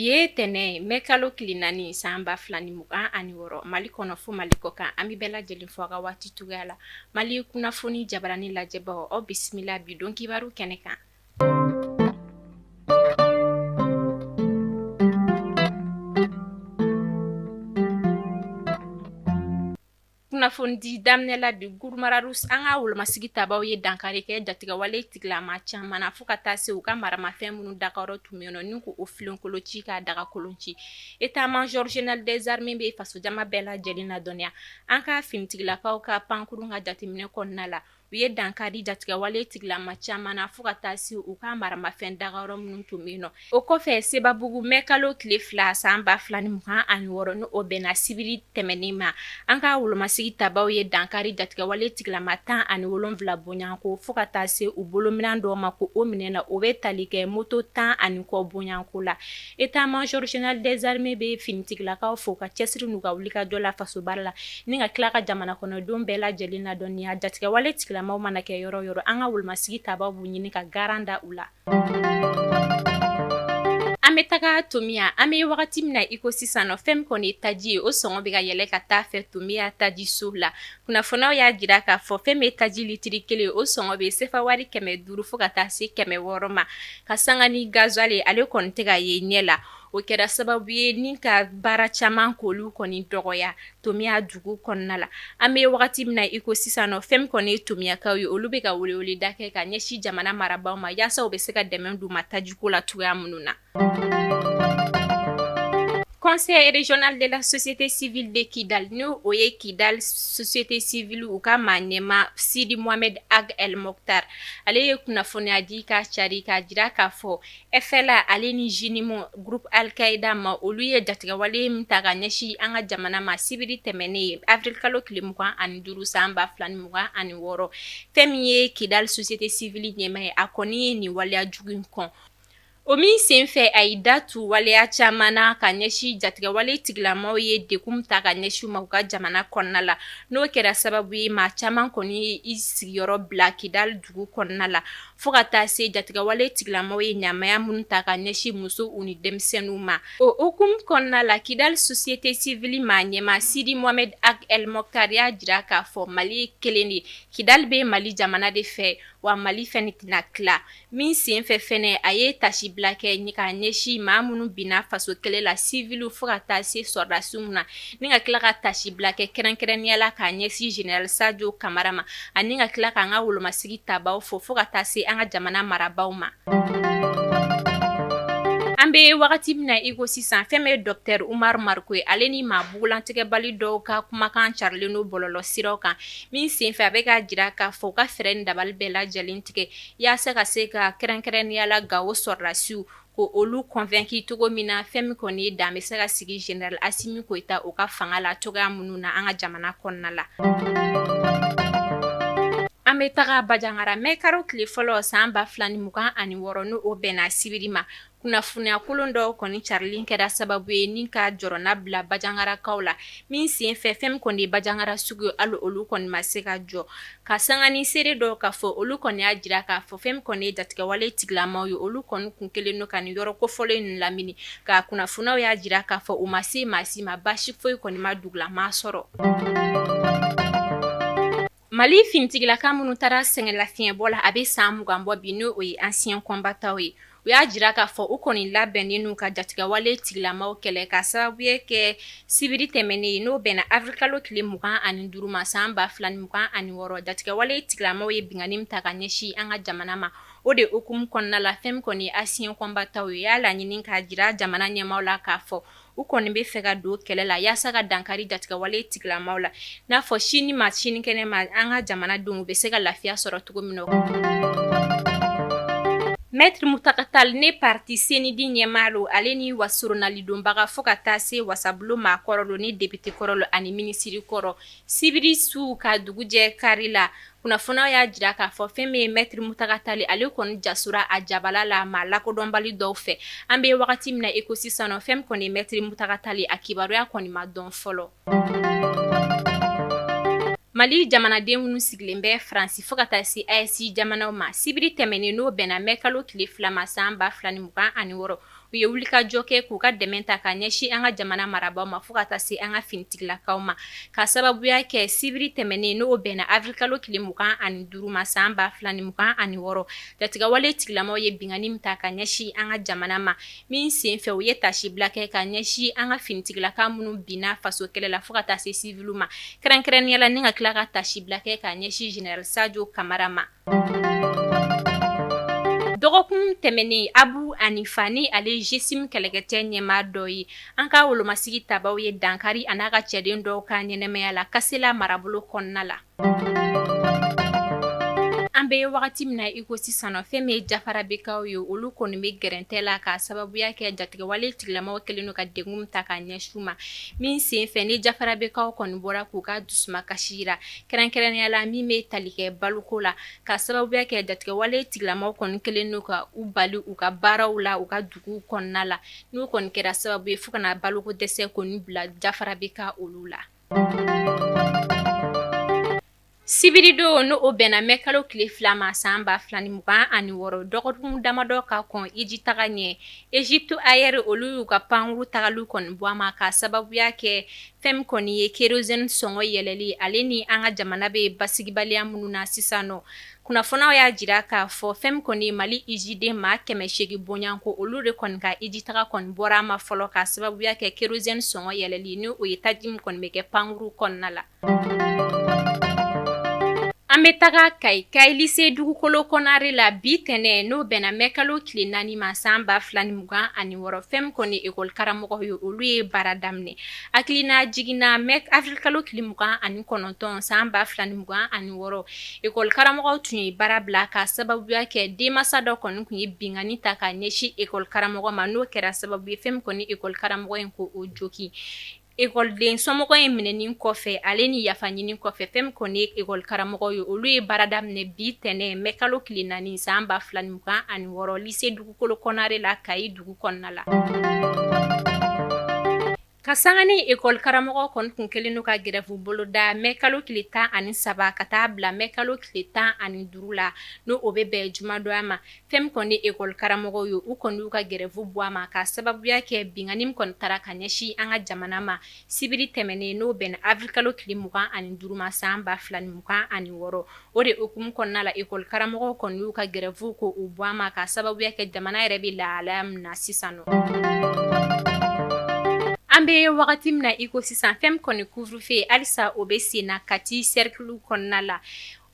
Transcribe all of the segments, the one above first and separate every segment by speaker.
Speaker 1: Bi ye tɛnɛn mɛ kalo tile 4 san 2026, Mali kɔnɔ fo Mali kɔ kan, an bɛ bɛɛ lajɛlen fo a ka waati cogoya la. Mali kunnafoni jabarani lajɛbaaw, aw bisimila bi don kibaru kɛnɛ kan. Kunnafonidi daminɛ la bi, Gurumararu an ka wolomasigi tabaw ye dankari kɛ jatigɛwale tigilama caman na fo ka taa se u ka maramafɛn minnu dagayɔrɔ tun bɛ yen nɔ ni k'o filenkolon ci ka dagakolon ci. État-major général des armées bɛ fasojama bɛɛ lajɛlen ladɔnniya an ka finitigilakaw ka pankurun ka jateminɛ kɔnɔna la. U ye dankari jatigɛwale tigilama caman na fo ka taa se u ka maramafɛn dagayɔrɔ minnu tun bɛ yen nɔ. O kɔfɛ Sebabugu mɛ kalo tile 2 san 2026, ni o bɛnna sibiri tɛmɛnen ma, an ka wolomasigi tabaw ye dankari jatigɛwale tigilama 17 bonyanko fo ka taa se u bolominɛn dɔw ma ko o minɛ na, o bɛ tali kɛ moto 10 ani kɔ bonyanko la. État-major général des armées bɛ finitigilakaw fo ka cɛsiri n'u ka wulikajɔ la faso baara la ni ka tila ka jamana kɔnɔdenw bɛɛ lajɛlen ladɔnniya jatigɛwale tigilamaw mana kɛ yɔrɔ yɔrɔ, an ka wolomasigi tabaw b'u ɲini ka garan da u la. An bɛ taga Tomiya, an bɛ wagati min na iko sisan nɔ, fɛn min kɔni ye taji ye, o sɔngɔ bɛ ka yɛlɛ ka taa fɛ Tomiya tajiso la. Kunnafoniyaw y'a jira k'a fɔ fɛn min ye taji litiri kelen, o sɔngɔ bɛ sefa wari 500 fo ka taa se 600 ma, ka sanga ni gasoil ye, ale kɔni tɛ ka ye ɲɛ la. O kɛra sababu ye ni ka baara caman k'olu kɔni dɔgɔya Tomiya dugu kɔnɔna la. An bɛ wagati min na iko sisan nɔ, fɛn min kɔni ye Tomiyakaw ye, olu bɛ ka weleweleda kɛ ka ɲɛsin jamana marabaaw ma yaasa u bɛ se ka dɛmɛ d'u ma tajiko la cogoya minnu na. Conseil régional de la société civile de Kidal, n'o o ye Kidal société civile u ka maa ɲɛmaa Sidi Mohamed Ag El Mokhtar, ale ye kunnafoniya di ka cari k'a jira k'a fɔ FLA ale ni JNIM groupe Al-Qaïda ma, olu ye jatigɛwale min ta ka ɲɛsin an ka jamana ma sibiri tɛmɛnen ye avril kalo tile 25 san 2026. Fɛn min ye Kidal société civile ɲɛmaa ye, a kɔni ye nin waleya jugu in kɔn. O min senfɛ a y'i da tu waleya caman na ka ɲɛsin jatigɛwale tigilamaw ye degun ta ka ɲɛsin u ma u ka jamana kɔnɔna la, n'o kɛra sababu ye maa caman kɔni ye i sigiyɔrɔ bila Kidal dugu kɔnɔna la, fo ka taa se jatigɛwale tigilamaw ye ɲamaya minnu ta ka ɲɛsin musow ni denmisɛnninw ma. O hukumu kɔnɔna la, Kidal société civile maa ɲɛmaa Sidi Mohamed Ag El Mokhtar y'a jira k'a fɔ Mali ye kelen de ye, Kidal bɛ Mali jamana de fɛ, wa Mali fɛnɛ tɛna tila. Min senfɛ fɛnɛ a ye tasibila kɛ ka ɲɛsin maa minnu binna faso kɛlɛ la, civil fo ka taa se sɔrɔdasiw na, ni ka tila ka tasibila kɛ kɛrɛnkɛrɛnnenya la k'a ɲɛsin général Sadio Kamara ma, ani ka tila k'an ka wolomasigi tabaw fo fo ka taa se an ka jamana marabaaw ma. An bɛ wagati min na iko sisan, fɛn min ye docteur Umaru Mariko ye, ale ni maa bugulantigɛbali dɔw ka kumakan carilen don bɔlɔlɔ siraw kan, min senfɛ a bɛ k'a jira k'a fɔ u ka fɛɛrɛ ni dabali bɛɛ lajɛlen tigɛ yaasa ka se ka kɛrɛnkɛrɛnnenya la Gawo sɔrɔdasiw ko olu convaincu cogo min na, fɛn min kɔni ye dan bɛ se ka sigi général Asimi Goyita o ka fanga la cogoya minnu na an ka jamana kɔnɔna la. An bɛ taga Bajangara mɛ karo tile fɔlɔ san 2026, n'o o bɛnna sibiri ma, kunnafoniya kolon dɔw kɔni carilen kɛra sababu ye ni ka jɔrɔna bila Bajangarakaw la, min senfɛ fɛn min kɔni ye Bajangara sugu ye, hali olu kɔni ma se ka jɔ ka sanga ni seere dɔw ka fɔ, olu kɔni y'a jira k'a fɔ fɛn min kɔni ye jatigɛwale tigilamaw ye, olu kɔni kun kelen don ka nin yɔrɔ kofɔlen ninnu lamini. Ka kunnafoniyaw y'a jira k'a fɔ u ma se maa si ma, baasi foyi kɔni ma dugulamaa sɔrɔ. Mali finitigilaka minnu taara sɛgɛnlafiɲɛbɔ la a bɛ san 20 bɔ bi, n'o ye anciens combattants ye, u y'a jira k'a fɔ u kɔni labɛnnen n'u ka jatigɛwale tigilamaw kɛlɛ ka sababu kɛ sibiri tɛmɛnen ye, n'o bɛnna avril kalo tile 25 ma san 2026, jatigɛwale tigilamaw ye binkanni min ta ka ɲɛsin an ka jamana ma. O de hukumu kɔnɔna la, fɛn min kɔni ye anciens combattants ye, u y'a laɲini k'a jira jamana ɲɛmaaw la k'a fɔ u kɔni bɛ fɛ ka don kɛlɛ la yaasa ka dankari jatigɛwale tigilamaw la, n'a fɔ sini ma sinikɛnɛ ma an ka jamanadenw bɛ se ka lafiya sɔrɔ cogo min na. Maître Mountaga Tall ne parti CNID ɲɛmaa lo, ale ni wasoronalidonbaga fo ka taa se wasabulon maakɔrɔ lo ni député kɔrɔ lo ani minisiri kɔrɔ, sibiri su ka dugujɛ kari la, kunnafoniyaw y'a jira k'a fɔ fɛn min ye Maître Mountaga Tall, ale kɔni jasora a jabala la maa lakodɔnbali dɔw fɛ. An bɛ wagati min na i ko sisan nɔ, fɛn min kɔni ye Maître Mountaga Tall, a kibaruya kɔni ma dɔn fɔlɔ. Mali jamanaden minnu sigilen bɛ Faransi fo ka taa se AES jamanaw ma, sibiri tɛmɛnen n'o bɛnna mɛ kalo tile 2 ma san 2026. U ye wulikajɔ kɛ k'u ka dɛmɛ ta ka ɲɛsin an ka jamana marabaaw ma fo ka taa se an ka finitigilakaw ma, ka sababuya kɛ sibiri tɛmɛnen, n'o bɛnna avril kalo tile 25 ma san 2026, jatigɛwale tigilamaw ye binkanni min ta ka ɲɛsin an ka jamana ma, min senfɛ u ye tasibila kɛ ka ɲɛsin an ka finitigilaka minnu binna faso kɛlɛ la fo ka taa se siviliw ma, kɛrɛnkɛrɛnnenya la ni ka tila ka tasibila kɛ ka ɲɛsin général Sadio Kamara ma. Dɔgɔkun tɛmɛnen, Abu Anifa, ni ale ye GSIM kɛlɛkɛcɛ ɲɛmaa dɔ ye, an ka wolomasigi tabaw ye dankari a n'a ka cɛden dɔw ka ɲɛnamaya la Kasela marabolo kɔnɔna la. An bɛ wagati min na iko sisan, fɛn min ye Jafarabekaw ye, olu kɔni bɛ gɛrɛntɛ la ka sababuya kɛ jatigɛwale tigilamaw kɛlen don ka degun ta ka ɲɛsin u ma, min senfɛ ni Jafarabekaw kɔni bɔra k'u ka dusumakasi jira, kɛrɛnkɛrɛnnenya la min bɛ tali kɛ baloko la, ka sababuya kɛ jatigɛwale tigilamaw kɔni kɛlen don ka u bali u ka baaraw la u ka dugu kɔnɔna la, n'o kɔni kɛra sababu ye fo ka na baloko dɛsɛ kɔni bila Jafarabeka olu la. Sibiridon, n'o bɛnna mɛ kalo tile 2 ma san 2026, dɔgɔkun damadɔ ka kɔn hiji taga ɲɛ, Egypte Air olu y'u ka pankuru tagali kɔni bɔ a ma, ka sababuya kɛ fɛn min kɔni ye kérosène sɔngɔ yɛlɛli, ale ni an ka jamana bɛ basigibaliya minnu na sisan nɔ. Kunnafoniyaw y'a jira k'a fɔ fɛn min kɔni Mali hijiden maa 800 bɔɲɔgɔnko, olu de kɔni ka hiji taga kɔni bɔra a ma fɔlɔ, ka sababuya kɛ kérosène sɔngɔ yɛlɛli, ni o ye taji min kɔni bɛ kɛ pankuru kɔnɔna la. An bɛ taga Kayi, Kayi lycée Dugukolo Konare la bi tɛnɛn, n'o bɛnna mɛ kalo tile 4 ma san 2026. Fɛn min kɔni école karamɔgɔ ye, olu ye baara daminɛ. Hakilina jiginna mɛ avril kalo tile 29 san 2026, école karamɔgɔw tun ye baara bila ka sababuya kɛ denmansa dɔ kɔni tun ye binkanni ta ka ɲɛsin école karamɔgɔ ma, n'o kɛra sababu ye fɛn min kɔni école karamɔgɔ in ko o jogin. Ekɔliden somɔgɔ in minɛni kɔfɛ, ale ni yafa ɲini kɔfɛ, fɛn min kɔni ye école karamɔgɔ ye, olu ye baara daminɛ bi tɛnɛn mɛ kalo tile 4 san 2026 lycée Dugukolo Konare la Kayi dugu kɔnɔna la. Ka sanga ni école karamɔgɔ kɔni tun kɛlen don ka grève boloda mɛ kalo tile 13 ka taa bila mɛ kalo tile 15 la, n'o o bɛ bɛn jumadonya ma, fɛn min kɔni école karamɔgɔw ye, u kɔni y'u ka grève bɔ a ma ka sababuya kɛ binkanni min kɔni taara ka ɲɛsin an ka jamana ma sibiri tɛmɛnen, n'o bɛnna avril kalo tile 25 ma san 2026. O de hukumu kɔnɔna la, école karamɔgɔw kɔni y'u ka grève ko u bɔ a ma ka sababuya kɛ jamana yɛrɛ bɛ lahalaya min na sisan nɔ. An bɛ wagati min na iko sisan, fɛn min kɔni couvre-feu halisa o bɛ sen na Kati cercle kɔnɔna la.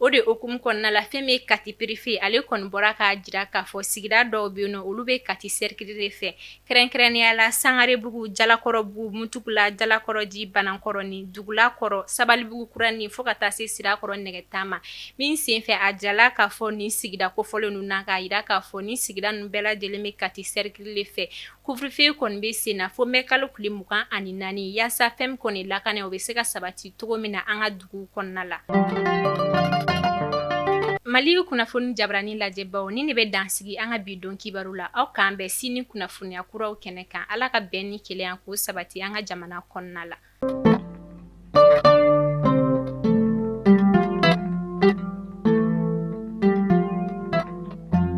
Speaker 1: O de hukumu kɔnɔna la, fɛn min ye Kati préfet, ale kɔni bɔra k'a jira k'a fɔ sigida dɔw bɛ yen nɔ, olu bɛ Kati cercle de fɛ, kɛrɛnkɛrɛnnenya la Sangarebugu, Jalakɔrɔbugu, Mutugula, Jalakɔrɔji, Banankɔrɔni, Dugulakɔrɔ, Sabalibugu Kuranin, fo ka taa se Sirakɔrɔ Nɛgɛta ma. Min senfɛ a jirala k'a fɔ nin sigida kofɔlen ninnu na, k'a jira k'a fɔ nin sigida ninnu bɛɛ lajɛlen bɛ Kati cercle de fɛ. Couvre-feu kɔni bɛ sen na fo mɛ kalo tile 24, yaasa fɛn min kɔni lakana, o bɛ se ka sabati cogo min na an ka dugu kɔnɔna la. Mali kunnafoni jabarani lajɛbaw, ni ne bɛ dansigi an ka bi don kibaru la. Aw k'an bɛn sini kunnafoniya kuraw kɛnɛ kan. Ala ka bɛn ni kelenya k'o sabati an ka jamana kɔnɔna la.